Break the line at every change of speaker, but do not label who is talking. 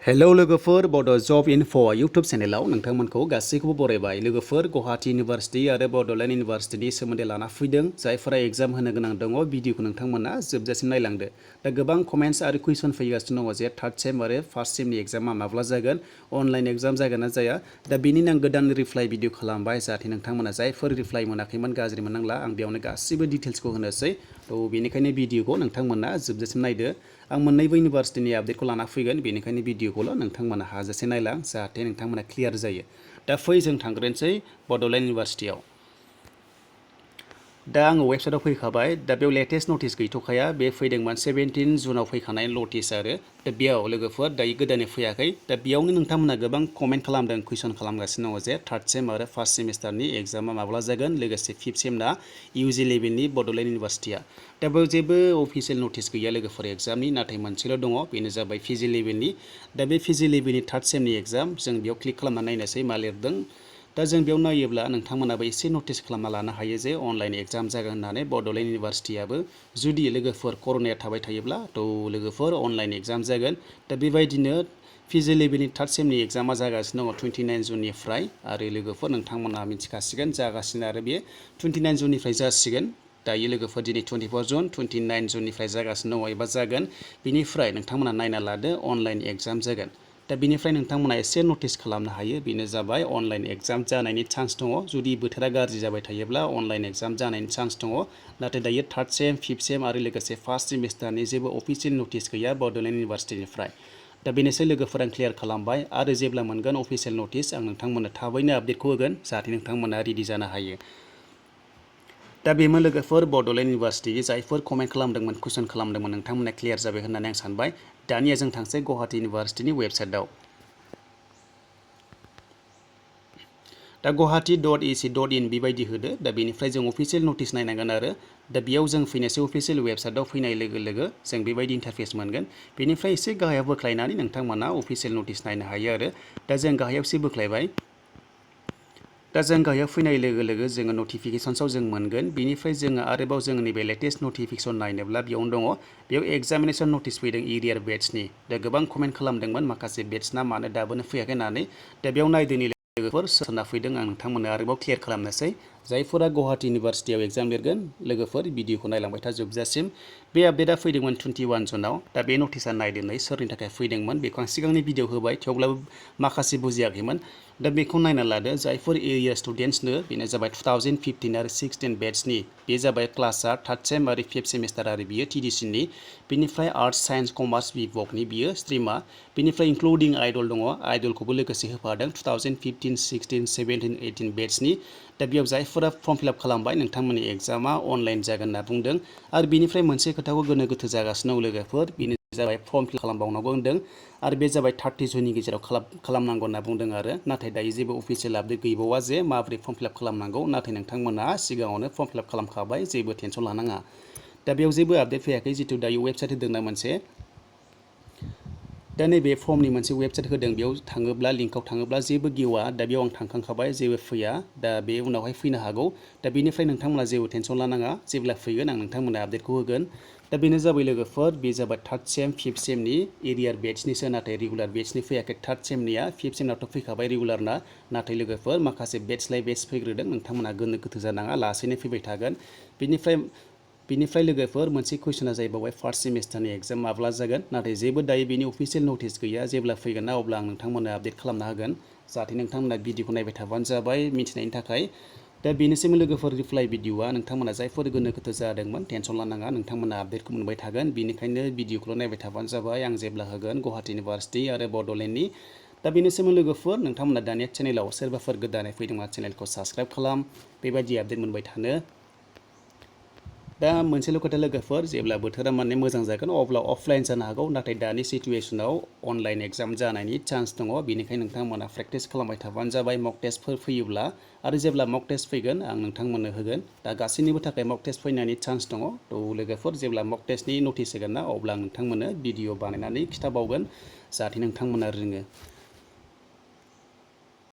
Hello लोगोफोर बड' जब enough' YouTube चेनेलाव नोंथांमोनखौ गासैखौबो बरायबाय। लोगोफोर गुवाहाटी इउनिभार्सिटि आरो बड'लेण्ड इउनिभार्सिटिनि सोमोन्दै लाना फैदों। जायफोरा एग्जाम होनो गोनां दङ भिडिअखौ नोंथांमोना जोबजासिम नायलांदो। दा गोबां कमेन्ट्स आरो कुइसन फैगासिनो दङ जे थार्ड सेम आरो फार्स्ट सेमनि एग्जामा माब्ला जागोन, अनलाइन एग्जाम जागोन ना जाया। दा बिनिनो आं गोदान रिप्लाइ भिडिअ खालामबाय जाहाथे नोंथांमोना जायफोर रिप्लाइ मोनाखैमोन गाज्रि मोननांला। आं बेयावनो गासिबो डिटेल्सखौ होनोसै। थ' बेनिखायनो भिडिअखौ नोंथांमोना जोबजासिम नायदो। आं मोननैबो इउनिभार्सिटिनि आपडेटखौ लाना फैगोन, बेनिखायनो भिडिअखौल' नोंथांमोना हाजासे नायलां जाहाथे नोंथांमोना क्लियार जायो। दा फै जों थांग्रोनोसै बड'लेण्ड इउनिभार्सिटियाव। दा आङो वेबसाइटआव फैखाबाय। दा बेयाव लेटेस्ट नटिस गैथ'खाया, बे फैदोंमोन 17 जुनाव फैखानाय नटिस आरो दा बेयाव लोगोफोर दायो गोदानै फैयाखै। दा बेयावनो नोंथांमोना गोबां कमेन्ट खालामदों, कुइसन खालामगासिनो दङ जे थार्ड सेम आरो फार्स्ट सेमिस्टारनि एग्जामा माब्ला जागोन, लोगोसे फिफ्थ सेमना इउजि लेभेलनि बड'लेण्ड इउनिभार्सिटिया। दा बेयाव जेबो अफिसियेल नटिस गैया लोगोफोर एग्जामनि, नाथाय मोनसेल' दङ, बेनो जाबाय पिजि लेभेलनि। दा बे पिजि लेभेलनि थार्ड सेमनि एग्जाम जों बेयाव क्लिक खालामना नायनोसै मा लिरदों। दा जों बेयाव नायोब्ला नोंथांमोनाबो एसे नटिस खालामना लानो हायो जे अनलाइन एग्जाम जागोन होननानै बड'लेण्ड इउनिभार्सिटियाबो। जुदि लोगोफोर कर'नाया थाबाय थायोब्ला थ' लोगोफोर अनलाइन एग्जाम जागोन। दा बेबायदिनो पिजि लेभेलनि थार्ड सेमनि एग्जामा जागासिनो दङ 29 जुननिफ्राय आरो लोगोफोर नोंथांमोना मिथिखासिगोन जागासिनो आरो बे 29 जुननिफ्राय जासिगोन। दायो लोगोफोर दिनै 24 जुन 29 जुननिफ्राय जागासिनो दङ एबा जागोन। बिनिफ्राय नोंथांमोना नायना लादो अनलाइन एग्जाम जागोन। दा बिनिफ्राय नोंथांमोना एसे नटिस खालामनो हायो, बेनो जाबाय अनलाइन एग्जाम जानायनि चान्स दङ। जुदि बोथोरा गाज्रि जाबाय थायोब्ला अनलाइन एग्जाम जानायनि चान्स दङ। नाथाय दायो थार्ड सेम, फिफ्थ सेम आरो लोगोसे फार्स्ट सेमिस्टारनि जेबो अफिसियेल नटिस गैया बड'लेण्ड इउनिभार्सिटिनिफ्राय। दा बेनोसै लोगोफोर, आं क्लियार खालामबाय आरो जेब्ला मोनगोन अफिसियेल नटिस आं नोंथांमोननो थाबैनो आपडेटखौ होगोन जाहाथे नोंथांमोना रेडि जानो हायो। दा बेमोन लोगोफोर बड'लेण्ड इउनिभार्सिटि जायफोर कमेन्ट खालामदोंमोन, कुइसन खालामदोंमोन, नोंथांमोना क्लियार जाबाय होननानै आं सानबाय। दानिया जों थांसै गुवाहाटी इउनिभार्सिटिनि वेबसाइटआव। दा guwahati.ac.in बेबायदि होदो। दा बेनिफ्राय जों अफिसियेल नटिस नायनांगोन आरो दा बेयाव जों फैनोसै अफिसियेल वेबसाइटआव फैनाय लोगो लोगो जों बेबायदि इन्टारफेस मोनगोन। बेनिफ्राय एसे गाहायाव बोख्लायनानै नोंथांमोना अफिसियेल नटिस नायनो हायो आरो दा जों गाहायाव एसे बोख्लायबाय। दा जों गाहायाव फैनाय लोगो लोगो जोङो नटिफिकेसन्सआव जों मोनगोन। बेनिफ्राय जोङो आरोबाव जोंनि नैबे लेटेस्ट नटिफिकेसन नायनोब्ला बेयावनो दङ, बेयाव एग्जामिनेसन नटिस फैदों एरियार बेट्सनि। दा गोबां कमेन्ट खालामदोंमोन माखासे बेट्सना मानो दाबोनो फैयाखै होननानै। दा बेयाव नायदोनि लोगोफोर सोरना फैदों आं नोंथांमोननो आरोबाव क्लियार खालामनोसै। जायफोरा गुवाहाटी इउनिभार्सिटियाव एग्जाम लिरगोन लोगोफोर भिडिअखौ नायलांबाय था जोबजासिम। बे आपडेटआ फैदोंमोन 21 जुनाव। दा बे नटिसआ नायदोनै सोरनि थाखाय फैदोंमोन बेखौ आं सिगांनि भिडिअ होबाय, थेवब्लाबो माखासे बुजियाखैमोन। दा बेखौ नायना लादो जायफोर एरिया स्टुडेन्ट्सनो, बेनो जाबाय 2015 आरो 16 बेट्सनि। बे जाबाय क्लासआ थार्ड सेम आरो फिफ्थ सेमिस्टार आरो बियो TDCनि। बेनिफ्राय आर्ट्स साइन्स कमार्स बिभागनि बियो स्ट्रिमा। बेनिफ्राय इनक्लुडिं आइडल दङ, आइडलखौबो लोगोसे होफादों 2015, 16, 17, 18 बेट्सनि। दा बेयाव जायफोरा फर्म फिलआप खालामबाय नोंथांमोननि एग्जामा अनलाइन जागोन होनना बुंदों। आरो बेनिफ्राय मोनसे खोथाखौ गोनो गोथो जागासिनो दं लोगोफोर, बेनो जाबाय फर्म फिल खालामबावनांगौ होनदों आरो बे जाबाय 30 जुननि गेजेराव खालामनांगौ होनना बुंदों आरो। नाथाय दायो जेबो अफिसियेल आपडेट गैबावा जे माबोरै फर्म फिलआप खालामनांगौ। नाथाय नोंथांमोना सिगाङावनो फर्म फिलआप खालामखाबाय, जेबो टेनसन लानाङा। दा बेयाव जेबो आपडेट फैयाखै, जितु दायो वेबसाइट होदोंना मोनसे। दा नैबे फर्मनि मोनसे वेबसाइट होदों, बेयाव थाङोब्ला लिंकआव थाङोब्ला जेबो गेवा। दा बेयाव आं थांखांखाबाय, जेबो फैया। दा बे उनावहाय फैनो हागौ। दा बेनिफ्राय नोंथांमोना जेबो टेनसन लानाङा, जेब्ला फैगोन आं नोंथांमोननो आपडेटखौ होगोन। दा बेनो जाबाय लोगोफोर, बे जाबाय थार्ड सेम फिफ्थ सेमनि एरियार बेट्सनिसो, नाथाय रेगुलार बेट्सनि फैयाखै। थार्ड सेमनिया फिफ्थ सेमनाथ' फैखाबाय रेगुलारना, नाथाय लोगोफोर माखासे बेट्स लाइ बेट्स फैग्रोदों। नोंथांमोना गोनो गोथो जानाङा, लासैनो फैबाय थागोन। बिनिफ्राय लोगोफोर मोनसे कुइसना जाहैबाय फार्स्ट सेमिस्टारनि एग्जाम माब्ला जागोन, नाथाय जेबो दायो बेनि अफिसियेल नटिस गैया। जेब्ला फैगोन ना अब्ला आं नोंथांमोननो आपडेट खालामना होगोन, जाहाथे नोंथांमोना भिडिअखौ नायबाय थाबानो जाबाय मिथिनायनि थाखाय। दा बेनोसैमोन लोगोफोर रिप्लाइ भिडिअआ। नोंथांमोना जायफोर गोनो गोथो जादोंमोन टेनसन लानाङा, नोंथांमोना आपडेटखौ मोनबाय थागोन। बेनिखायनो भिडिअखौल' नायबाय थाबानो जाबाय, आं जेब्ला होगोन गुवाहाटी इउनिभार्सिटि आरो बड'लेण्डनि। दा बेनोसैमोन लोगोफोर, नोंथांमोना दानिया चेनेलाव सोरबाफोर गोदानै फैदोंबा चेनेलखौ साबस्क्राइब खालाम, बेबायदि आपडेट मोनबाय थानो। दा मोनसेल' खोथा लोगोफोर, जेब्ला बोथोरा माने मोजां जागोन अब्ला अफलाइन जानो हागौ, नाथाय दानि सिटुवेसनाव अनलाइन एग्जाम जानायनि चान्स दङ। बेनिखायनो नोंथांमोना प्रेक्टिस खालामबाय थाबानो जाबाय मक टेस्टफोर फैयोब्ला। आरो जेब्ला मक टेस्ट फैगोन आं नोंथांमोननो होगोन। दा गासैनिबो थाखाय मक टेस्ट फैनायनि चान्स दङ। थ' लोगोफोर जेब्ला मक टेस्टनि नटिस होगोन ना अब्ला आं नोंथांमोननो भिडिअ बानायनानै खिथाबावगोन, जाहाथे नोंथांमोना रोङो।